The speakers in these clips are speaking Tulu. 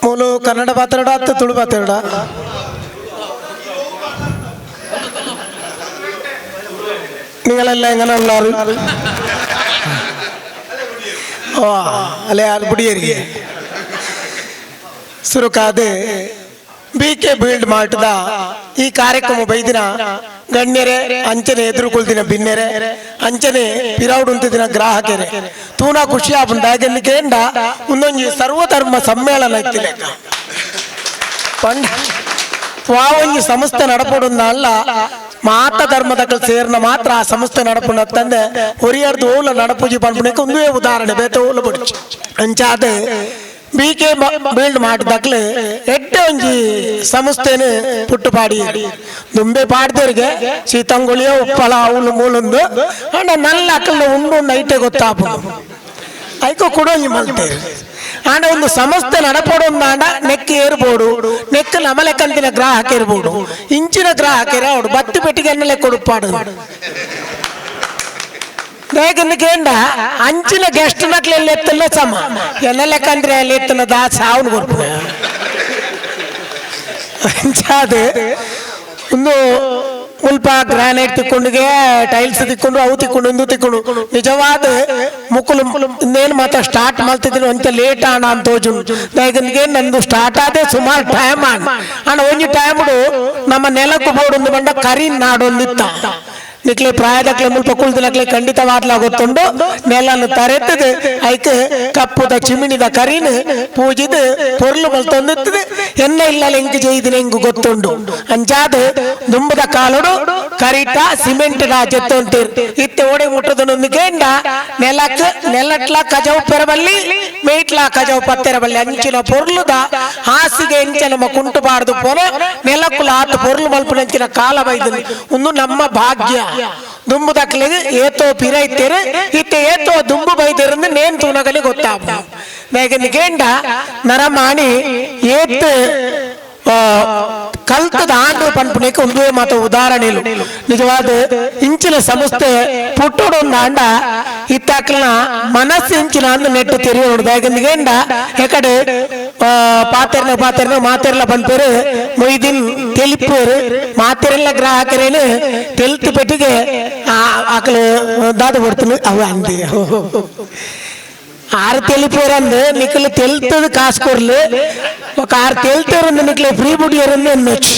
ಮೂಲು ಕನ್ನಡ ಪಾತೆರಡ ಅತ್ತ ತುಳು ಪಾತೆರಡ ನಿಗಳೆಲ್ಲ ಎಂಗನ ಉಳ್ಳಾರು ಓ ಅಲ್ಲೇ ಯಾರು ಬುಡಿಯರಿಗೆ ಸುರುಕಾದ ಬಿ ಕೆ ಬೀಲ್ಡ್ ಮಾಡ್ದ ಈ ಕಾರ್ಯಕ್ರಮ ಬೈದಿನ ಗಣ್ಯರೇ ಅಂಚನೆ ಎದುರುಕೊಳ್ದಿನ ಬಿನ್ನೆರೆ ಅಂಚನೆ ಪಿರೌಡುಂತಿದಿನ ಗ್ರಾಹಕರೇ ತೂನಾ ಖುಷಿ ಆಪುಂಡು ಕೇಂಡ ಒಂದೊಂಜಿ ಸರ್ವಧರ್ಮ ಸಮ್ಮೇಳನ ಇತ್ತಿಲೆಕ್ಕ ಪಂಡ ವಾ ಒಂಜಿ ಸಂಸ್ಥೆ ನಡಪೊಡುಂದ ಅಲ್ಲ ಮಾತ ಧರ್ಮದಕಲ್ ಸೇರ್ನ ಮಾತ್ರ ಆ ಸಂಸ್ಥೆ ನಡಪುನ ತಂದೆ ಒರಿಯರ್ದು ಓಲ ನಡಪುಜಿ ಪನ್ಪುನಕ್ಕೆ ಒಂದುವೇ ಉದಾಹರಣೆ ಬೇತೆ ಓಲ ಬುಡ್ಚಿ ಅಂಚಾದ ಬಿ ಕೆ ಬೀಲ್ಡ್ ಮಾಡಿದಾಕ್ಲೆ ಎಡ್ಡೆ ಒಂಜಿ ಸಂಸ್ಥೆನು ಪುಟ್ಟು ಪಾಡಿ ದುಂಬೆ ಪಾಡ್ದವ್ರಿಗೆ ಸೀತಂಗುಳಿಯ ಉಪ್ಪಳ ಅವಳು ಮೂಲೊಂದು ಅಂಡ ನಲ್ಲ ಅಕ್ಕಲ್ನ ಉಂಡು ಉಂಡು ಐಟೆ ಗೊತ್ತಾಪುಂಡು ಐಕೋ ಕೂಡ ಒಂಜಿ ಮಲ್ತೇರು ಆಂಡ ಒಂದು ಸಂಸ್ಥೆ ನಡಪೊಡೊಂದು ಆಂಡ ನೆಕ್ ಏರ್ಬೋಡು ನೆಕ್ ನಮಲೆಕ್ಕಂತಿನ ಗ್ರಾಹಕ ಇರ್ಬೋಡು ಇಂಚಿನ ಗ್ರಾಹಕರ ಅವಡು ಬತ್ತಿ ಪೆಟ್ಟಿಗೆ ಎನ್ನಲೆ ಕೊಡುಪಾಡು ಕೇಂಡ ಅಂಚಿನ ಗೆಸ್ಟ್ ನಕ್ಲೆ ಎಲ್ಲಿ ಎತ್ತಲ್ಲ ಸಮ ಎನ್ನ ಲೆಕ್ಕಂದ್ರೆ ಅಲ್ಲಿ ಎತ್ತನ ದಾಸ ಅವನು ಕೊಡ್ಪುನ ಅಂಚಾದ ಒಂದು ಮುಲ್ಪ ಗ್ರಾನೈಟ್ ತಿಕ್ಕೊಂಡಿಗೆ ಟೈಲ್ಸ್ ತಿಕ್ಕೊಂಡು ಅವು ತಿಕ್ಕೊಂಡು ಇಂದು ತಿಕ್ಕೊಂಡು ನಿಜವಾದ ಮುಕುಲು ಇನ್ನೇನು ಮಾತ್ರ ಸ್ಟಾರ್ಟ್ ಮಾಡ್ತಿದ್ದೀನಿ ಒಂಚ ಲೇಟ್ ಆಣ ಅಂತ ತೋಜು ದಾಯಕನಿಗೆ ನಂದು ಸ್ಟಾರ್ಟ್ ಆದೆ ಸುಮಾರು ಟೈಮ್ ಆಣ ಅಣ್ಣ ಒಂಜಿ ಟೈಮ್ ನಮ್ಮ ನೆಲಕ್ಕೂ ಬೋಡೊಂದು ಬಂಡ ಕರಿ ನಾಡೊಂದಿತ್ತ ನಿಕ್ಲೆ ಪ್ರಾಯದಕ್ಲೆ ಮುಲ್ಪ ಕುಳ್ದಿನಕ್ಲೆ ಖಂಡಿತವಾದ್ಲ ಗೊತ್ತುಂಡು ನೆಲನ್ನು ತರೆತ್ತದೆ ಐಕ್ ಕಪ್ಪುದ ಚಿಮಿಣಿದ ಕರಿನ ಪೂಜಿದ ಪೊರ್ಲು ಮಲ್ತೊಂದಿತ್ತದೆ ಎನ್ನ ಇಲ್ಲ ಎಂಕ್ ಜೈದಿನ ಎಂಕ್ ಗೊತ್ತುಂಡು ಅಂಚಾದ ದುಂಬದ ಕಾಲುಡು ಕರಿಟ ಸಿಮೆಂಟ್ ಜೆತ್ತೊಂತೀರ್ ಇತ್ತೆ ಓಡೆ ಮುಟ್ಟದನೊಂದು ಕೇಂಡ ನೆಲಕ್ ನೆಲಟ್ಲ ಕಜವು ಪೆರಬಲ್ಲಿ ಮೇಟ್ಲ ಕಜವು ಪತ್ತೆರಬಲ್ಲಿ ಅಂಚಿನ ಪೊರ್ಲುದ ಹಾಸಿಗೆ ಎಂಚ ನಮ್ಮ ಕುಂಟು ಬಾರ್ದು ಪೋನ ನೆಲಕ್ಕುಲ ಆತ ಪೊರ್ಲು ಮಲ್ಪುನಂಚಿನ ಕಾಲ ಬೈದನು ಒಂದು ನಮ್ಮ ಭಾಗ್ಯ ದುಂಬುದಕ್ಲೆಗ್ ಏತೋ ಪಿರ ಇತ್ತೇರು ಇತ್ತೆ ಏತೋ ದುಂಬು ಬೈದಿರಂದು ನೇನ್ ತೂನಗಲಿ ಗೊತ್ತಾಪ ಬೇಗಂದು ನರಮಾಣಿ ಏತ್ ಕಲ್ತದ ಆಂಡು ಪನ್ಪುನೇಕ ಒಂದುವೇ ಮಾತ ಉದಾಹರಣೆಲು ನಿಜವಾದ ಇಂಚಿನ ಸಂಸ್ಥೆ ಪುಟ್ಟೋಡು ಒಂದು ಆಂಡ ಇತ್ತಾಕ್ಲನ ಮನಸ್ಸು ಇಂಚಿನ ಅಂದು ನೆಟ್ಟು ತೆರಿಯೋಡು ಬೇಗಂದು ಎಕಡೆ ಪಾತೆರ್ನ ಪಾತೆರ್ನ ಮಾತೆರ್ಲ ಪನ್ಪೇರು ಮೊಯ್ದಿನ್ ತೆಲಿಪೇರು ಮಾತೆರೆಲ್ಲ ಗ್ರಾಹಕರೇನು ತೆಲ್ತು ಪೆಟ್ಟಿಗೆ ಆಕಲು ದಾದ ಕೊಡ್ತೀನಿ ಅವ ಅಂದಿ ಆರು ತೆಲಿಪೇರಂದು ನಿಖಲು ತೆಲ್ತದ ಕಾಸು ಕೊರ್ಲು ఒక ಆರು ತೆಲ್ತೇರಂದು ನಿಕ್ಲೆ ಫ್ರೀ ಬುಡಿಯರಂದು ಎನ್ನೊಚ್ಚು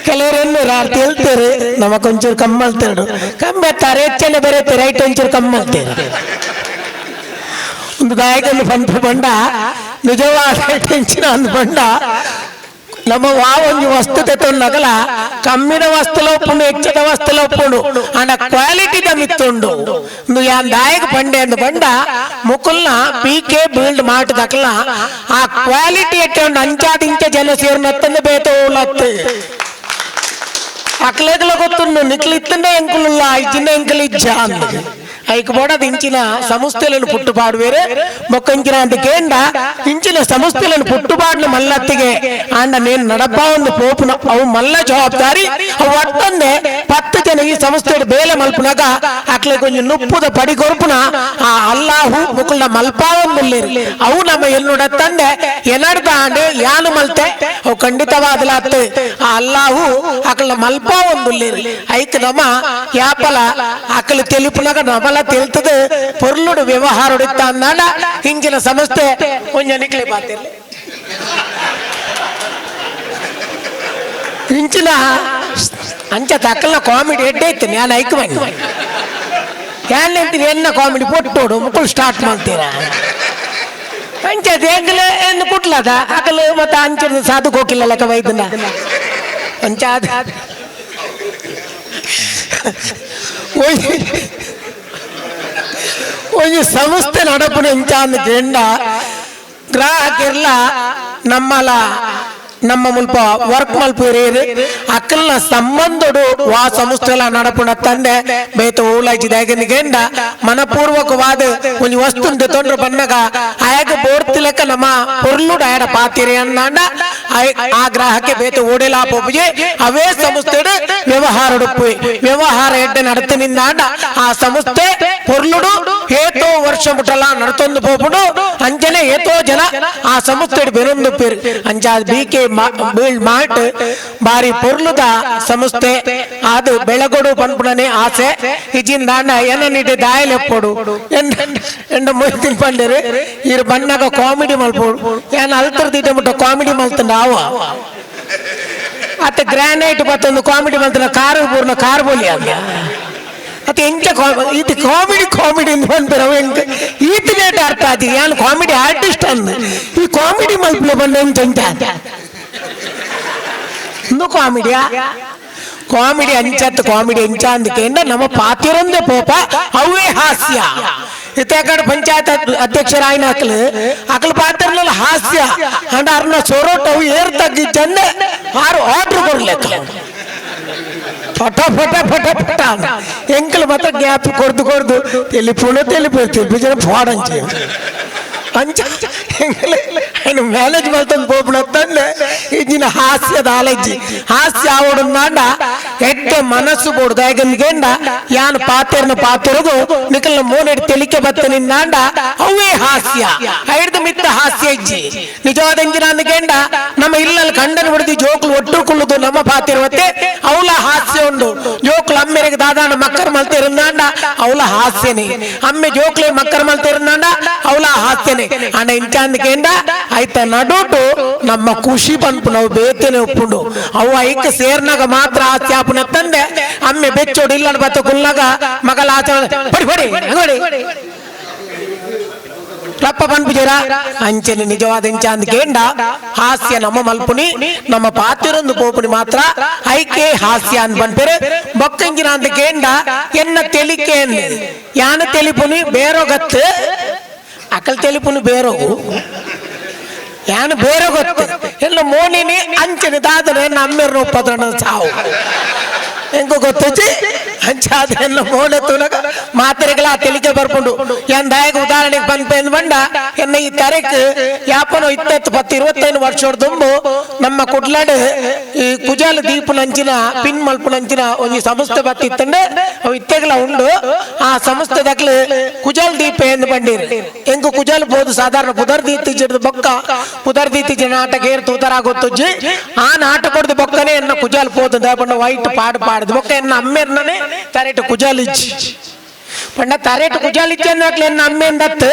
ಕೆಲವರು ಎನ್ನೂರು ಆರು ತೆಲ್ತೇರು ನಮಕ್ ಒಂಚೂರು ಕಮ್ಮಲ್ತೇರು ಕಮ್ಮಿ ಹೆಚ್ಚನೆ ಬರುತ್ತೆ ರೈಟ್ ಒಂಚೂರು ಕಮ್ಮಲ್ತೇರು ಒಂದು ಗಾಯಕನು ಪಂಪು ಬಂಡ ನಿಜವಾದ ಟೆನ್ಷನ್ ಅಂದು ಬಂಡ ನಮ್ಮ ವಾ ಒಂಜಿ ವಸ್ತು ತೆತ್ತೊಂಡಗಲ ಕಮ್ಮಿನ ವಸ್ತುಲ ಉಪ್ಪುಂಡು ಹೆಚ್ಚದ ವಸ್ತುಲ ಉಪ್ಪುಂಡು ಅಂಡ ಕ್ವಾಲಿಟಿ ಮಿತ್ತುಂಡು ಒಂದು ಯಾನ್ ದಾಯಕ ಪಂಡೆ ಅಂದು ಬಂಡ ಮುಕುಲ್ನ ಪಿ ಕೆ ಬಿಲ್ಡ್ ಮಾಟದಕ್ಲ ಆ ಕ್ವಾಲಿಟಿ ಎಟ್ಟೆ ಉಂಡು ಅಂಚಾದ ಇಂಚ ಜನ ಸೇರ್ನತ್ತಂದು ಬೇತ ಓಲತ್ತು ಅಕ್ಲೆಗ್ಲ ಗೊತ್ತುಂಡು ನಿಕ್ಲಿತ್ತಂಡೆ ಎಂಕುಲುಲ್ಲ ಇಜ್ಜಿನ ಎಂಕುಲು ಇಜ್ಜ ಅಂದ್ ಐಕ್ ಬೋಡದ ಇಂಚಿನ ಸಂಸ್ಥೆలను ಪುಟ್ಟುಪಾಡುವೇರು ಮೊಕ್ಕಂಚಿನ ಅಂತ ಕೇಂಡ ಇಂಚಿನ ಸಂಸ್ಥೆలను ಪುಟ್ಟುಪಾಡಿನ ಮಲ್ಲತ್ತಿಗೆ ಆಂಡ ನೇನು ನಡಪ್ಪ ಒಂದು ಪೋಪುನ ಅವು ಮಲ್ಲ ಜವಾಬ್ದಾರಿ ಅವು ಒಟ್ಟಂದೆ 10 ಜನ ಈ ಸಂಸ್ಥೆ ಬೇಲೆ ಮಲ್ಪುನಾಗ ಅಕ್ಲೆ ಕೊಂಚ ನುಪ್ಪುದ ಪಡಿ ಕೊರ್ಪುನ ಆ ಅಲ್ಲಾಹು ಮುಕುಲ್ನ ಮಲ್ಪಾವೊಂದುಲ್ಲೇರು ಅವು ನಮ್ಮ ಎನ್ನುಡ ತಂದೆ ಎನಡ್ದ ಆಂಡೆ ಯಾನು ಮಲ್ತೆ ಅವು ಖಂಡಿತವಾದಲಾತ್ತೆ ಆ ಅಲ್ಲಾಹು ಅಕ್ಲ ಮಲ್ಪಾವೊಂದುಲ್ಲೇರು ಐಕ್ ನಮ್ಮ ಯಾಪಲ ಅಕ್ಲ ತೆಲಿಪುನಾಗ ನಮಲ ತೆಲ್ತದೆ ಪೊರ್ಲುಡು ವ್ಯವಹಾರ ಅಂದಾಂಡ ಇಂಚಿನ ಸಂಸ್ಥೆ ಒಂಜ ನಿಕ್ಲೆ ಪಾತಿರ್ಲಿ ಇಂಚಿನ ಅಂಚ ತಕ್ಕಲ್ನ ಕಾಮಿಡಿ ಎಡ್ಡೆ ಇತ್ತು ನಾನು ಐಕ್ ಬನ್ನಿ ಯಾನ್ ಅಂತೀನಿ ಎನ್ನ ಕಾಮಿಡಿ ಪೊಟ್ಟೋಡು ಮುಕ್ಕಳು ಸ್ಟಾರ್ಟ್ ಮಾಡ್ತೀರಾ ಅಂಚ ದೇಂಗ್ಲೆ ಎನ್ನು ಕುಟ್ಲದ ಅಕಲು ಮತ್ತೆ ಅಂಚಿನ ಸಾಧು ಕೋಕಿಲ್ಲ ಲೆಕ್ಕ ಬೈದನ ಅಂಚ ಅದ ಒಂಜಿ ಸಂಸ್ಥೆ ನಡಪುನ ಇಂಚ ಅಂದ್ ಕೇಂಡ ಗ್ರಾಹಕರ್ಲ ನಮ್ಮಲ ನಮ್ಮ ಮುಲ್ಪ ವರ್ಕ್ ಮಲ್ಪುರೇರು ಅಕ್ಕಲ್ನ ಸಂಬಂಧಡು ವಾ ಸಂಸ್ಥೆಲ ನಡಪುನ ತಂದೆ ಬೇತ ಓಲಾಯ್ಚಿದ ಗೇಂಡ ಮನಪೂರ್ವಕವಾದ ಒಂಜಿ ವಸ್ತು ತೊಂಡ್ರು ಬನ್ನಗ ಆಯಾಗ ಬೋರ್ತಿಲಕ್ಕ ನಮ್ಮ ಪೊರ್ಲುಡು ಆಯಡ ಪಾತಿರಿ ಅನ್ನಾಂಡ ಆ ಗ್ರಾಹಕ್ಕೆ ಬೇತ ಓಡೆಲಾ ಪೋಪುಜೆ ಅವೇ ಸಂಸ್ಥೆಡು ವ್ಯವಹಾರ ವ್ಯವಹಾರ ಎಡ್ಡೆ ನಡತಿನಿಂದಾಂಡ ಆ ಸಂಸ್ಥೆ ಪೊರ್ಲುಡು ಏತೋ ವರ್ಷ ಮುಟ್ಟಲ್ಲ ನಡ್ತೊಂದು ಪೋಪುಂಡು. ಅಂಚನೆ ಏತೋ ಜನ ಆ ಸಂಸ್ಥೆ ಬೆನೊಂದು ಪೇರು. ಅಂಚ B K build mart ಬಾರಿ ಪೊರ್ಲುದ ಸಂಸ್ಥೆ ಅದು ಬೆಳಗೊಡು ಪನ್ಪುಣನೆ ಆಸೆ. ಇಜಿನ್ ದಾಂಡ ಎನ್ನ ದಾಯಲೆಪ್ಪೊಡು ಎಂಡ ಮೊಯ್ತಿನ್ ಪಂಡೇರು ಇರು ಬಣ್ಣಗ ಕಾಮಿಡಿ ಮಲ್ಪೋಡು. ಏನ್ ಅಲ್ತರ ದೀಟ ಮುಟ್ಟ ಕಾಮಿಡಿ ಮಲ್ತಂಡ ಆವ ಅತ್ತ ಗ್ರಾನೈಟ್ ಬತ್ತೊಂದು ಕಾಮಿಡಿ ಮಲ್ತನ ಕಾರು ಪೂರ್ಣ ಕಾರ್ ಬೋಲಿ ಅಲ್ಲ. ಅತ್ತ ಎಂಚ ಇದು ಕಾಮಿಡಿ ಕಾಮಿಡಿ ಅಂತ ಬಂದ್ರೆ ಅವು ಎಂಕ ಈತನೇಟ ಅರ್ಥ ಆತಿ. ಯಾನ್ ಕಾಮಿಡಿ ಆರ್ಟಿಸ್ಟ್ ಅಂದ್ ಈ ಕಾಮಿಡಿ ಮಲ್ಪಲೆ ಬಂದ ಎಂಚ ಎಂಚ ಇಂದು ಕಾಮಿಡಿಯಾ? ಕಾಮಿಡಿ ಅಂಚತ್ ಕಾಮಿಡಿ ಎಂಚ ಅಂದಕೇಂಡ ನಮ್ಮ ಪಾತಿರೊಂದೇ ಪೋಪ ಅವೇ ಹಾಸ್ಯ. ಇತ್ತೆ ಕಡೆ ಪಂಚಾಯತ್ ಅಧ್ಯಕ್ಷರಾಯಿನ ಅಕ್ಲು ಅಕ್ಲು ಪಾತ್ರನಲ್ಲಿ ಹಾಸ್ಯ ಅಂಡ ಅರ್ನ ಸೊರೋಟ್ ಅವು ಏರ್ ತಗ್ಗಿ ಚಂದ ಆರು ಆರ್ಡರ್ ಕೊಡ್ಲೆಕ್ಕ ಫಟ ಫಟ ಫಟ ಫಟ. ಎಂಕಲ್ ಮಾತ್ರ ಗ್ಯಾಪ್ ಕೊರ್ದು ಕೊರ್ದು ತೆಲಿಪುಣ ತೆಲಿಪು ಬಿಜನ ಫಾಡಂಚೆ ಅಂಚ ಎಂಕಲ್ ఆయన ಮ್ಯಾನೇಜ್ ಮಲ್ತೊಂದು ಪೋಪುಣ ತಂದೆ. ಇಜಿನ ಹಾಸ್ಯದ ಆಲಜ್ಜಿ ಹಾಸ್ಯ ಆವಡುಂದಾಂಡ ಎಡ್ಡೆ ಮನಸ್ಸು ಬೋಡು. ದಾಯಗಂದ ಯಾನ್ ಪಾತೆರ್ನ ಪಾತೆರುಗು ನಿಕಲ್ನ ಮೋನೆಡ್ ತೆಲಿಕೆ ಬತ್ತ ನಿಂದಾಂಡ ಅವೇ ಹಾಸ್ಯ. ಐಡ್ದು ಮಿತ್ತ ಹಾಸ್ಯ ಇಜ್ಜಿ. ನಿಜವಾದ ಎಂಜಿನ ಅಂದ್ಕೇಂಡ ನಮ್ಮ ಇಲ್ಲಲ್ಲಿ ಕಂಡನ ಬಿಡ್ದು ಜೋಕ್ಲು ಒಟ್ಟು ಕುಳ್ಳುದು ನಮ್ಮ ಪಾತಿರುವತ್ತೆ ಅವಲ ಹಾಸ್ಯ ಉಂಡು. ಜೋಕ್ಲು ಅಮ್ಮೆರೆಗೆ ದಾದಾನ ಮಕ್ಕರ್ ಮಲ್ತಿರುಂದಾಂಡ ಅವಲ ಹಾಸ್ಯನೇ. ಅಮ್ಮೆ ಜೋಕ್ಲೆ ಮಕ್ಕರ್ ಮಲ್ತಿರುಂದಾಂಡ ಅವಲ ಹಾಸ್ಯನೇ. ಅಂಡ ಇಂಚಾಂದಕೇಂಡ ಐತ ನಡುಟು ನಮ್ಮ ಖುಷಿ ಪನ್ಪು ನಾವು ಬೇತೇನೆ ಒಪ್ಪುಂಡು. ಅವು ಐಕ್ ಸೇರ್ನಾಗ ಮಾತ್ರ ಹಾಸ್ಯ ಆಪುನ ತಂದೆ. ಅಮ್ಮೆ ಬೆಚ್ಚೋಡು ಇಲ್ಲ ಬತ್ತ ಕುಲ್ಲಾಗ ಮಗಲ ಆಚರಣೆ ಬಡಿ ಬಡಿ ಅಂಗಡಿ ಲಪ್ಪ ಪನ್ಪುಜರ. ಅಂಚನೆ ನಿಜವಾದ ಇಂಚಾಂದ್ ಕೇಂಡ ಹಾಸ್ಯ ನಮ್ಮ ಮಲ್ಪುನಿ ನಮ್ಮ ಪಾತಿರೊಂದು ಪೋಪುನಿ ಮಾತ್ರ ಐಕೆ ಹಾಸ್ಯ ಅಂದ್ ಪನ್ಪೆರೆ. ಬೊಕ್ಕಂಜಿನ ಅಂದ ಕೇಂಡ ಎನ್ನ ತೆಲಿಕೆ ಯಾನ ತೆಲಿಪುನಿ ಬೇರೋ ಗತ್ತು ಅಕಲ್ ತೆಲಿಪುನಿ ಬೇರೋಗು ಯಾನು ಬೇರೆ ಗೊತ್ತು ಎಲ್ಲ ಮೋನಿನಿ ಅಂಚನೆ ದಾದನೆ ನಮ್ಮೆರ್ನ ಒಪ್ಪದಣ ಸಾವು ಎಂಕು ಗೊತ್ತುಚಿ. ಅಂಚಾದ ಎಲ್ಲ ಮೋನೆ ತುನಗ ಮಾತ್ರೆಗಳ ಆ ತೆಲಿಕೆ ಬರ್ಕೊಂಡು ಎಂದಾಯಕ ಉದಾಹರಣೆಗೆ ಬಂದ ಬಂಡ ಎನ್ನ ಈ ತಾರೀಕು ಯಾಪನೋ 20 10 25 ವರ್ಷ ದುಂಬು ನಮ್ಮ ಕುಡ್ಲಾಡ್ ಈ ಕುಜಾಲ ದೀಪನಂಚಿನ ಪಿನ್ ಮಲ್ಪುನಂಚಿನ ಒಂಜಿ ಸಂಸ್ಥೆ ಬತ್ತಿತ್ತಂಡೆ ಅವು ಇತ್ತೆಗಲ ಉಂಡು. ಆ ಸಂಸ್ಥೆ ದಕ್ಲು ಕುಜಾಲ್ ದೀಪ ಎಂದು ಬಂಡೀರಿ. ಎಂಕು ಕುಜಾಲ್ ಬೋದು ಸಾಧಾರಣ ಪುದರ್ ದೀತಿ ಬೊಕ್ಕ ಪುದರ್ ದೀತಿ ನಾಟಕ ಏರ್ ತೂತರ ಗೊತ್ತುಜ್ಜಿ. ಆ ನಾಟಕದ ಬೊಕ್ಕನೆ ಎನ್ನ ಕುಜಾಲ್ ಪೋದು ಬಣ್ಣ ವೈಟ್ ಪಾಡು ಪಾಡ್ದು ಬೊಕ್ಕ ಎನ್ನ ಅಮ್ಮೆರ್ನನೆ ತರೇಟು ಕುಜಾಲ್ ಇಜ್ಜಿ ಪಂಡ ತರೇಟು ಕುಜಾಲ್ ಇಜ್ಜಿ ಅನ್ನಕ್ಲೆ ಎನ್ನ ಅಮ್ಮೆಂದತ್ತು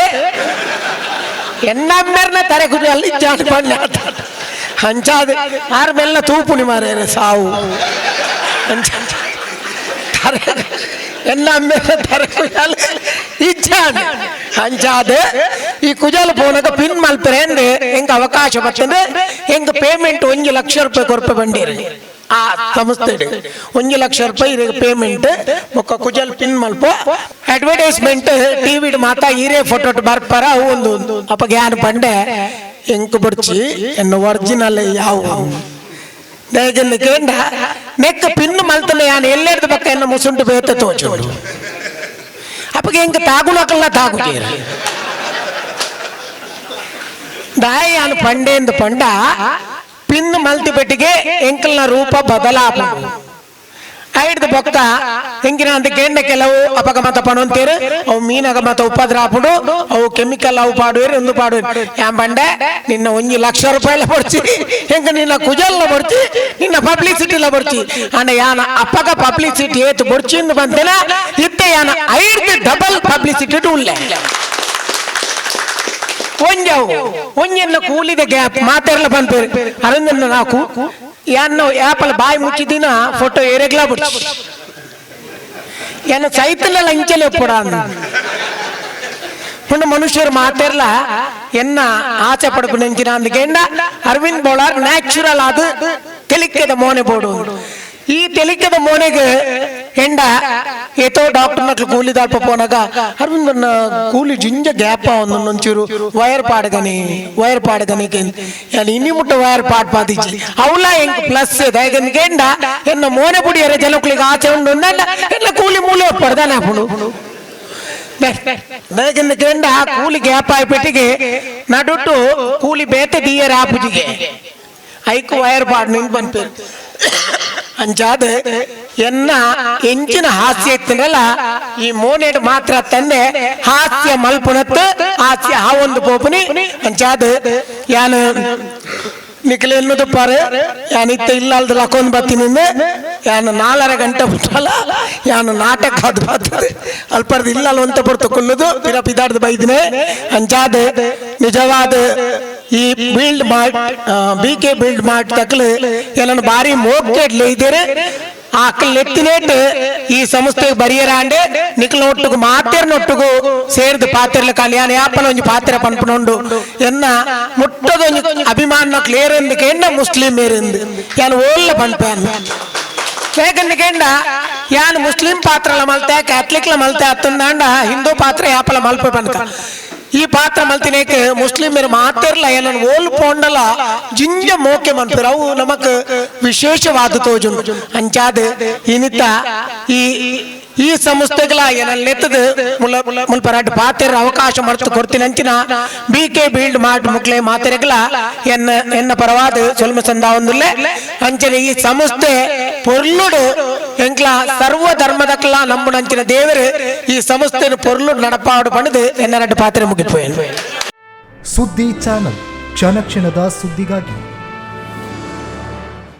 ಎನ್ನ ಅಮ್ಮೆರ್ನ ತರೆ ಕುಜಾಲ್ ಇಜ್ಜಿ ಅಂತ ಪಂಡ ಅಂಚಾದ ಆರ್ ಮೆಲ್ಲ ತೂಪುನಿ ಮಾರೇರೆ ಸಾವು. ಅಂಚ ತರೆ ಎನ್ನ ಅಮ್ಮೆರ್ನ ತರೆ ಕುಜಾಲ್ ಇಜ್ಜಾನ್. ಅಂಚಾದ ಈ ಕುಜಾಲ್ ಪೋನಗ ಪಿನ್ ಮಲ್ಪರೆ ಅಂದ್ರೆ ಎಂಗ ಅವಕಾಶ ಬರ್ತಂದ್ರೆ ಎಂಗ ಪೇಮೆಂಟ್ 1 ಲಕ್ಷ ರೂಪಾಯಿ ಕೊರ್ಪೆ ಬಂಡೀರಿ ಆ ಸಂಸ್ಥೆ. 1 ಲಕ್ಷ ರೂಪಾಯಿ ಪೇಮೆಂಟ್ ಬೊಕ್ಕ ಕುಜಲ್ ಪಿನ್ ಮಲ್ಪ ಅಡ್ವರ್ಟೈಸ್ಮೆಂಟ್ ಟಿವಿ ಮಾತಾ ಹೀರೇ ಫೋಟೋ ಬರ್ಪಾರ. ಅವು ಒಂದು ಅಪ್ಪ ಗ್ಯಾನ್ ಪಂಡೆ ಎಂಕ್ ಬುಡ್ಚಿ ಎನ್ನ ಒರಿಜಿನಲ್ ಯಾವ ದಯಗೆಂದು ಕೇಂಡ ನೆಕ್ ಪಿನ್ ಮಲ್ತನ ಯಾನ್ ಎಲ್ಲೆರ್ದ ಪಕ್ಕ ಎನ್ನ ಮುಸುಂಟು ಬೇತ ತೋಚುಂಡು. ಅಪ್ಪಗೆ ಎಂಕ್ ತಾಗುಣಕಲ್ಲ ತಾಗುಜೇರು ದಾಯ ಯಾನ್ ಪಂಡೇಂದು ಪಂಡ ಪಿನ್ ಮಲ್ತಿ ಪೆಟ್ಟಿಗೆ ಎಂಕಲ್ನ ರೂಪ ಬದಲಾಪುಂಡು. ಐಡ್ದು ಬೊಕ್ಕ ಎಂಕಿನ ಅಂತ ಕೇಂದ್ರ ಕೆಲವು ಅಪಗಮತ ಪಣಂತೀರು ಅವು ಮೀನಗ ಮತ ಉಪದ್ರ ಆಪುಂಡು ಅವು ಕೆಮಿಕಲ್ ಅವು ಪಾಡುವೇರು ಎಂದು ಪಾಡುವೇರು. ಯಾನ್ ಪಂಡೆ ನಿನ್ನ 1 ಲಕ್ಷ ರೂಪಾಯಿಲ ಬೊಡ್ಚಿ ಎಂಕ ನಿನ್ನ ಕುಜಲ್ನ ಬೊಡ್ಚಿ ನಿನ್ನ ಪಬ್ಲಿಸಿಟಿಲ ಬೊಡ್ಚಿ ಅಂಡ ಯಾನ ಅಪ್ಪಗ ಪಬ್ಲಿಸಿಟಿ ಏತು ಬೊಡ್ಚಿ ಎಂದು ಬಂತೇನ ಇತ್ತೆ ಯಾನ ಐಡ್ದು ಡಬಲ್ ಪಬ್ಲಿಸಿಟಿ ಉಲ್ಲೆ. ಒಂಜವು ಒಂಜೆನ್ನ ಕೂಲಿದ ಗ್ಯಾಪ್ ಮಾತೆರ್ಲ ಪನ್ಪೇರು ಅರಂದನ್ನ ನಾಕು ಯಾನ್ನ ಯಾಪಲ ಬಾಯಿ ಮುಚ್ಚಿದಿನ ಫೋಟೋ ಏರೆಗ್ಲಾ ಬುಡ್ಚಿ ಎನ್ನ ಸೈತಲ ಲಂಚಲೆ ಒಪ್ಪಡ ಪುಂಡ ಮನುಷ್ಯರು ಮಾತೆರ್ಲ ಎನ್ನ ಆಸೆ ಪಡಪು ನೆಂಚಿನ ಅಂದಕೆಂಡ ಅರವಿಂದ್ ಬೋಳಾರ್ ನ್ಯಾಚುರಲ್ ಅದು ತೆಲಿಕೆದ ಮೋನೆ ಬೋಡು. ಈ ತೆಲಿಕೆದ ಮೋನೆಗೆ ಎಂಡ ಏತೋ ಡಾಕ್ಟರ್ ನಕ್ಲು ಕೂಲಿ ದಾಲ್ಪ ಪೋನಾಗ ಅರವಿಂದ್ ಕೂಲಿ ಜಿಂಜ ಗ್ಯಾಪ್ ಒಂದೊಂಚೂರು ವೈರ್ ಪಾಡಗನಿ ವೈರ್ ಪಾಡಗನಿ ಯಾನ್ ಇನಿ ಮುಟ್ಟ ವೈರ್ ಪಾಡ್ ಪಾದಿಜ್ಜಿ. ಅವಲ ಎಂಕ್ ಪ್ಲಸ್ ದಯಗನ್ಗೆಂಡ ಎನ್ನ ಮೋನೆ ಪುಡಿಯರೆ ಜನಕ್ಕಳಿಗೆ ಆಚೆ ಉಂಡು ಎನ್ನ ಕೂಲಿ ಮೂಲೆ ಒಪ್ಪಡ್ದಾನೆ ಅಪ್ಪುಂಡು. ದಯಗನ್ಗೆಂಡ ಆ ಕೂಲಿ ಗ್ಯಾಪ್ ಆಯ್ಪೆಟ್ಟಿಗೆ ನಡುಟು ಕೂಲಿ ಬೇತೆ ದೀಯರ ಆಪುಜಿಗೆ ಐಕು ವೈರ್ ಪಾಡ್ ನಿನ್ ಪನ್ಪೇರು. ಅಂಚಾದ ಎನ್ನ ಎಂಚಿನ ಹಾಸ್ಯ ಇತ್ತಂದ್ರಲ್ಲ, ಈ ಮೋನೆಡ್ ಮಾತ್ರ ತಂದೆ ಹಾಸ್ಯ ಮಲ್ಪುನತ್ ಹಾಸ್ಯ ಆ ಒಂದು ಪೋಪುನಿ. ಅಂಚಾದ ಯಾನು ನಿಖಲ ಎನ್ನುದಪ್ಪಾರೆ, ಯಾನ್ ಇತ್ತ ಇಲ್ಲ ಅಲ್ದ ಲಕೊಂದು ಬತ್ತೀನಿ. ಯಾನು 4.5 ಗಂಟೆ ಬಿಟ್ಟಲ್ಲ, ಯಾನು ನಾಟಕ ಅದು ಬರ್ತದೆ. ಅಲ್ಪರ್ದು ಇಲ್ಲ ಅಲ್ಲ ಪೊರ್ತು ಕುಲ್ಲುದು ಪಿರ ಪಿದಾಡ್ದು ಬೈದಿನಿ. ಅಂಚಾದ ನಿಜವಾದ ಈ build mart, BK build mart ತಕ್ಲು ಎಲ್ಲನ ಬಾರಿ ಮೋಕೆಡ್ಲೆ ಇದ್ದೀರಿ. ಆಕಲ್ ಎತ್ತಿನೇಟ್ ಈ ಸಂಸ್ಥೆಗೆ ಬರಿಯರಾಂಡೆ ನಿಕ್ಲ ಒಟ್ಟುಗು ಮಾತೆರ್ನೊಟ್ಟುಗು ಸೇರ್ದು ಪಾತೆರ್ಲ ಕಾಲಿ. ಯಾನ್ ಯಾಪಲ ಒಂಜಿ ಪಾತೆರ ಪನ್ಪುನೊಂಡು, ಎನ್ನ ಮುಟ್ಟದೊಂಜಿ ಅಭಿಮಾನ ಕ್ಲೇರೆಂದು ಕೇಂಡ ಮುಸ್ಲಿಂ ಮೇರೆಂದು ಯಾನ್ ಓಲ್ಲ ಪನ್ಪೇನ್. ಯಾಕಂದ್ರೆ ಕೇಂಡ ಯಾನ್ ಮುಸ್ಲಿಂ ಪಾತ್ರಲ ಮಲ್ತೆ, ಕ್ಯಾಥಲಿಕ್ಲ ಮಲ್ತೆ ಅತ್ತಂದಾಂಡ ಹಿಂದೂ ಪಾತ್ರ ಯಾಪಲ ಮಲ್ಪ ಪನ್ಕ. ಈ ಪಾತ್ರ ಮಲ್ತಿನೇಕ್ ಮುಸ್ಲಿಮರು ಮಾತೆರ್ಲ ಏನನ್ ಓಲ್ ಪೋಂಡಲ ಜಿಂಜ ಮೋಕೆ ಮನ್ಪೆರ್. ಅವು ನಮಕ್ ವಿಶೇಷವಾದ ತೋಜುಂಡು. ಅಂಚಾದ ಇನಿತ ಈ ಈ ಸಂಸ್ಥೆಗಳ ಏನಲ್ಲಿ ಮುಲ್ಲ ಮುಲ್ಪರಾಟ್ ಪಾತೆರ ಅವಕಾಶ ಮರ್ತು ಕೊಡ್ತೀನಿ ಅಂಚಿನ ಬಿಕೆ ಬಿಲ್ಡ್ ಮಾರ್ಟ್ ಮುಕ್ಲೆ ಮಾತೆರೆಗಳ ಎನ್ನ ಎನ್ನ ಪರವಾದ ಸೊಲ್ಮ ಸಂದಾವೊಂದುಲ್ಲೆ. ಅಂಚನೆ ಈ ಸಂಸ್ಥೆ ಪೊರ್ಲುಡು ಎಂಕ್ಲ ಸರ್ವ ಧರ್ಮದಕ್ಲ ನಂಬುನಂಚಿನ ದೇವರು ಈ ಸಂಸ್ಥೆನ ಪೊರ್ಲು ನಡಪಾಡು ಪಂಡದು ಎನ್ನ ರಡ್ಡು ಪಾತ್ರೆ ಮುಗಿಪೋಯನು. ಸುದ್ದಿ ಚಾನಲ್, ಕ್ಷಣ ಕ್ಷಣದ ಸುದ್ದಿಗಾಗಿ.